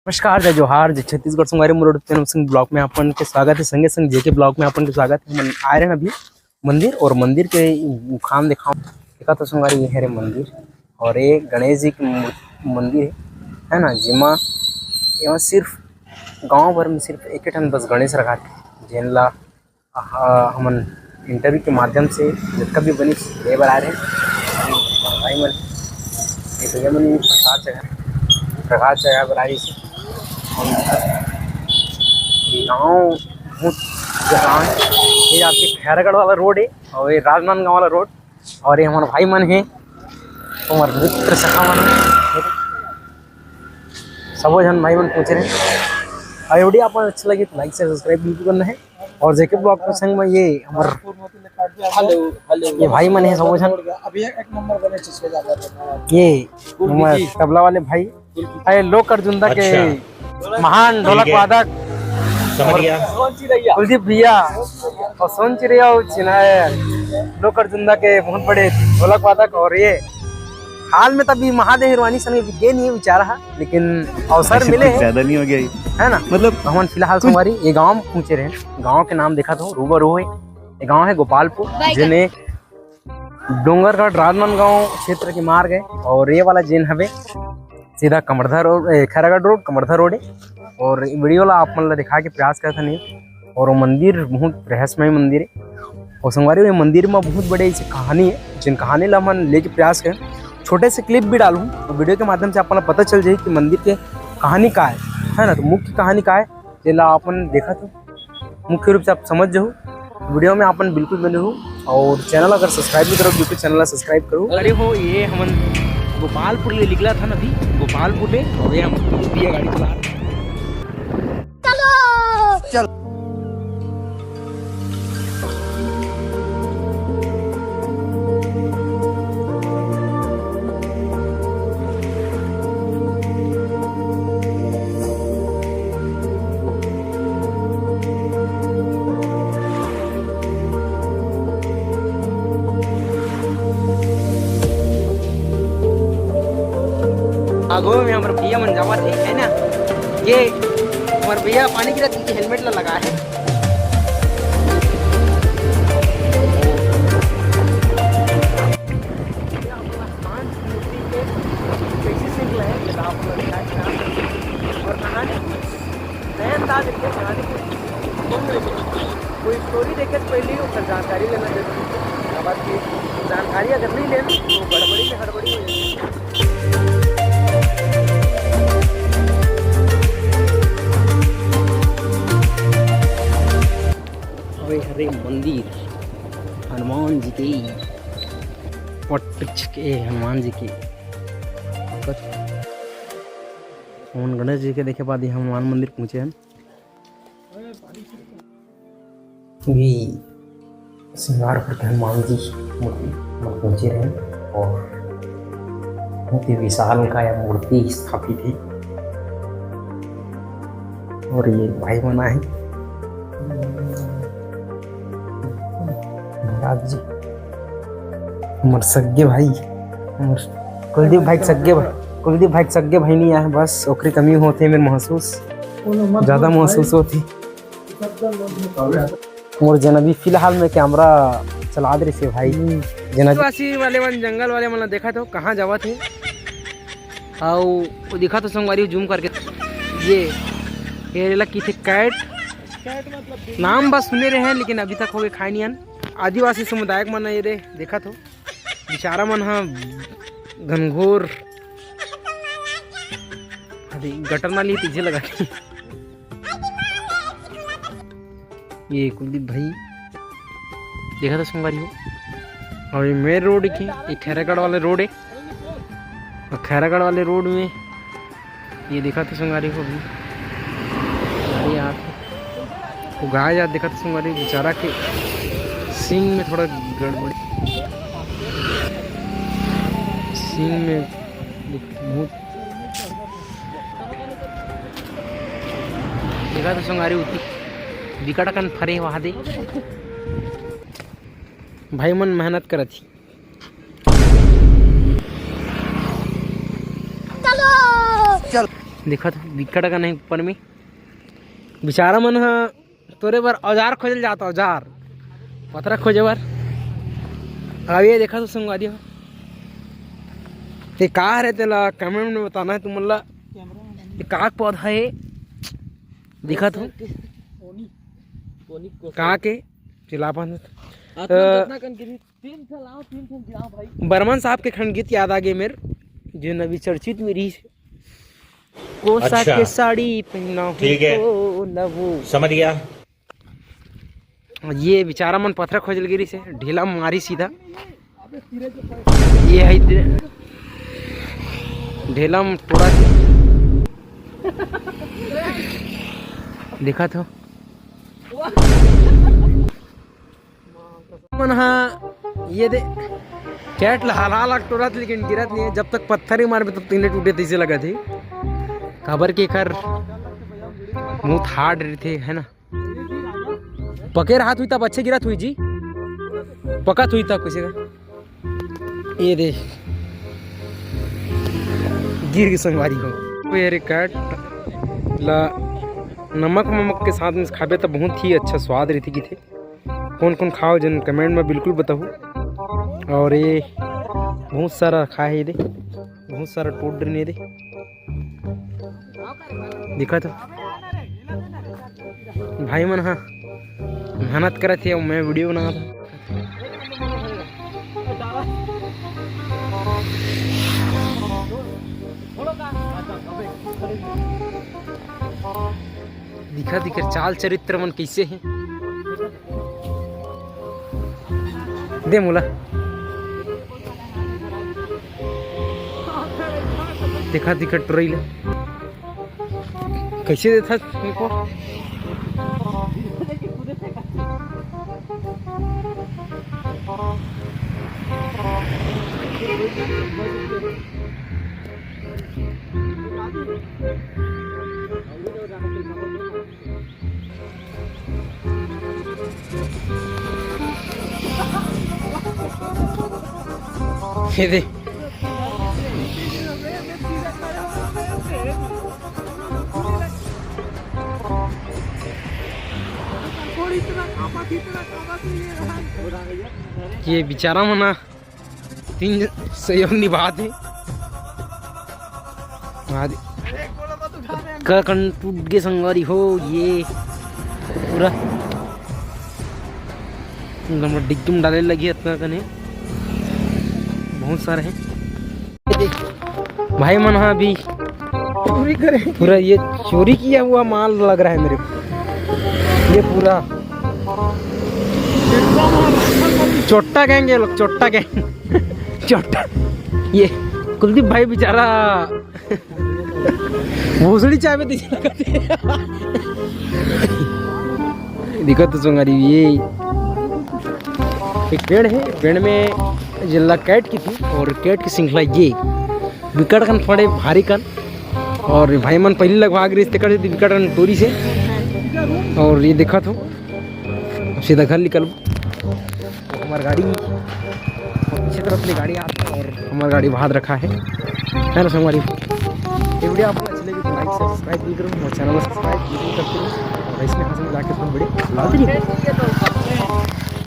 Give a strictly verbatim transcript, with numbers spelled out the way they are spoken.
नमस्कार, जय जोहार, जय छत्तीसगढ़। संगवारी, मोर YouTube चैनल सिंह ब्लॉग में आपन के स्वागत है। संगे संग जेके ब्लॉग में आपन के स्वागत है। हमन आए रहे अभी मंदिर, और मंदिर के उखान दिखाओ। देखा तो संगवारी, ये हरे मंदिर, और ये गणेश जी के मू-, मंदिर है, है ना, जेमा एमा सिर्फ गांव भर में सिर्फ एक ठन बस गणेश रखाथे, जेन ला अ, हमन इंटरव्यू के माध्यम से जतका भी बनिस, ले बर आए रहे। भाई मन, ये भैया मन भी प्रसाद चढ़ा, प्रसाद चढ़ा बर आए से। और ये गाँव बहुत जगह है। ये आपके खैरागढ़ वाला रोड है और ये राजनांदगांव वाला रोड, और ये हमारे भाई मन है, हमारे मित्र सखा मन है। सबो झन भाई मन पूछ रहे हैं। और ये वीडियो आपको अच्छा लगे तो लाइक से सब्सक्राइब बिल्कुल करना है। और जेके ब्लॉग के संग में ये हमर हेलो, हेलो। ये भाई मन है सबो झन। अभी एक नंबर बने चीज पे जाता है। ये हमर तबला वाले भाई, अरे लोक अर्जुंदा के अच्छा। महान ढोलक ठीक है। वादक समझ गया। कुलदीप भैया और सोन चिड़ैया और चिन्हा है, लोक अर्जुंदा के बहुत बड़े ढोलक वादक। और ये हाल में तभी महादेव हिरवानी सन भी गे नहीं है बेचारा, लेकिन अवसर ऐसे मिले कुछ है। ज्यादा नहीं हो गया ये? है ना? मतलब तो हमन फिलहाल कुछ संगवारी ये गांव पहुंचे रहे। गांव के नाम देखा तो रूबरू है, ये गांव है गोपालपुर, जेने डोंगरगढ़ राजनांदगांव क्षेत्र के मार्ग है। और ये वाला जेन हवे सीधा कमरधा रोड, ए, खैरागढ़ रोड, कमरधा रोड है। और वीडियो ला आप मन ला दिखा के प्रयास करत हन। और वो मंदिर बहुत रहस्यमय मंदिर है। और संगवारी, ये मंदिर में बहुत बड़े ऐसे कहानी है, जिन कहानी ला हमन लेके प्रयास करें। छोटे से क्लिप भी डालूँ तो वीडियो के माध्यम से आप मन ला पता चल जाए कि मंदिर के कहानी का है, है ना? तो मुख्य कहानी का है, जेला अपन देखा तो मुख्य रूप से आप समझ जाओ। वीडियो में अपन बिल्कुल बने रहो और चैनल अगर सब्सक्राइब नहीं करो, बिल्कुल चैनल ला सब्सक्राइब करो। अरे हो, ये हमन गोपालपुर ले निकला था ना अभी, गोपालपुर ले, और ये हम भैया गाड़ी चला रहे हैं। चलो। चल। आगो में हमर भैया मन जावत हे, है ना? ये हमर भैया पानी गिरत हे, हेलमेट ला लगा है। और कहानी नए अंदाज में कहानी को सुन लेते हैं। कोई स्टोरी देखे से पहले ही ओकर जानकारी लेना जरूरी है। अब आपकी जानकारी अगर नहीं लेना तो गड़बड़ी में हड़बड़ी हो जाएगी। अरे हरे मंदिर हनुमान जी के पट के हनुमान जी के। हमन गणेश जी के देखे बाद ही हनुमान मंदिर पहुंचे हन। भी सिंगारपुर के हनुमान जी मूर्ति मन पहुंचे रहे और बहुत ही विशाल का यह मूर्ति स्थापित है। और ये भाई बना है महाराज जी, हमर सग्गे भाई, हमर कुलदीप भाई के सग्गे भाई, कुलदीप भाई के सग्गे भाई नहीं आए, बस ओकरी कमी होते मेरे महसूस, ज्यादा महसूस होती। मोर जन अभी फिलहाल में कैमरा चला दे रहे भाई। जन आदिवासी वाले मन, जंगल वाले मन ला देखा तो कहाँ जावत हे। आओ, वो दिखा तो संगवारी, जूम करके। ये, ये ला की थे कैट। नाम बस सुने रहे हैं, लेकिन अभी तक होके खाए नहीं हन। आदिवासी समुदाय के मन ये दे, देखा तो। बेचारा मन ह घनघोर, अरे गटर नाली तीजे लगा के। ये कुलदीप भाई देखा था संगवारी हो, और ये मेन रोड की, ये खैरागढ़ वाले रोड है, और खैरागढ़ वाले रोड में ये देखा था संगवारी हो भी गाड़ी आ वो गाय जात देखा था संगवारी, बेचारा के सींग में थोड़ा गड़बड़ी, सींग में बहुत देखा था संगवारी उती बिकट अकन फरे वहा दे। भाई मन मेहनत करत ही। चलो। चल। देखत बिकट का नहीं ऊपर में बिचारा मन ह तोरे बर औजार खोजल जाता, औजार पथरा खोजे बर। अब ये देखा तो संगवारी हो, ये का हरे तेला कमेंट में बताना है तुमन ला। ये का पौधा है देखा तो का के चिलापन। तीन ठन लाओ, तीन ठन गिराओ भाई। बर्मन साहब के खंड गीत याद आ गए मेरे, जो नवी चर्चित में रही। कोसा अच्छा। के साड़ी पहना हूँ ठीक है। तो लवो। समझ गया। ये बेचारा मन पथरा खोजल गिरी से ढीला मारी सीधा। ये है इधर ढेला में टोरा के। देखा तो मन हा ये दे कैट ला हला हला टोरत, लेकिन गिरत नहीं है। जब तक पत्थर ही मारबे तब तक नहीं टूटे, तैसे लगा थे। काबर के एकर बहुत हार्ड रहते है ना। पके रहत हुई तब अच्छे गिरत हुई जी, पकत हुई तब किसी का। ये दे गिर के संगवारी हो। तो ये कैट ला नमक ममक के साथ में खाबे तो बहुत ही अच्छा स्वाद रहती की थे। कौन कौन खाओ जन कमेंट में बिल्कुल बताओ। और ये बहुत सारा रखा है, ये दे बहुत सारा टोट डरने दे। देखा तो भाई मन हा मेहनत करत हे, मैं वीडियो बना रहा। दिखा दिखा चाल चरित्र मन कैसे है। दे मोला। देखा दिखा टुरई ले। कैसे देता तुमको? ये दे। ये बेचारा मना तीन सहयोग निभात हे। का कन टूट गे संगवारी हो, ये पूरा एकदम डिग्गी में डाले लगी इतना कने बहुत सारे हैं। भाई मन हा अभी पूरा ये चोरी किया हुआ माल लग रहा है मेरे को। ये पूरा चोट्टा गैंग, ये लोग चोट्टा गैंग। चोट्टा। ये कुलदीप भाई बेचारा भोसड़ी चाबे दे। दिक्कत तो चुंगारी ये एक पेड़ है, पेड़ में जिला कैट की थी और कैट की श्रृंखला ये बिकट कन पड़े भारी कन। और भाई मन पहले लगवा गिस तेकर बिकट कन टोरी से। और ये देखा तो सीधा घर निकल हमार गाड़ी पीछे तरफ ले गाड़ी आता है और हमार गाड़ी बाहर रखा है, है ना संगवारी? ये वीडियो आपको अच्छी लगी तो लाइक सब्सक्राइब भी करो, हमारे चैनल को सब्सक्राइब भी करते रहो और इसमें हंसने जाके तुम बड़े बात नहीं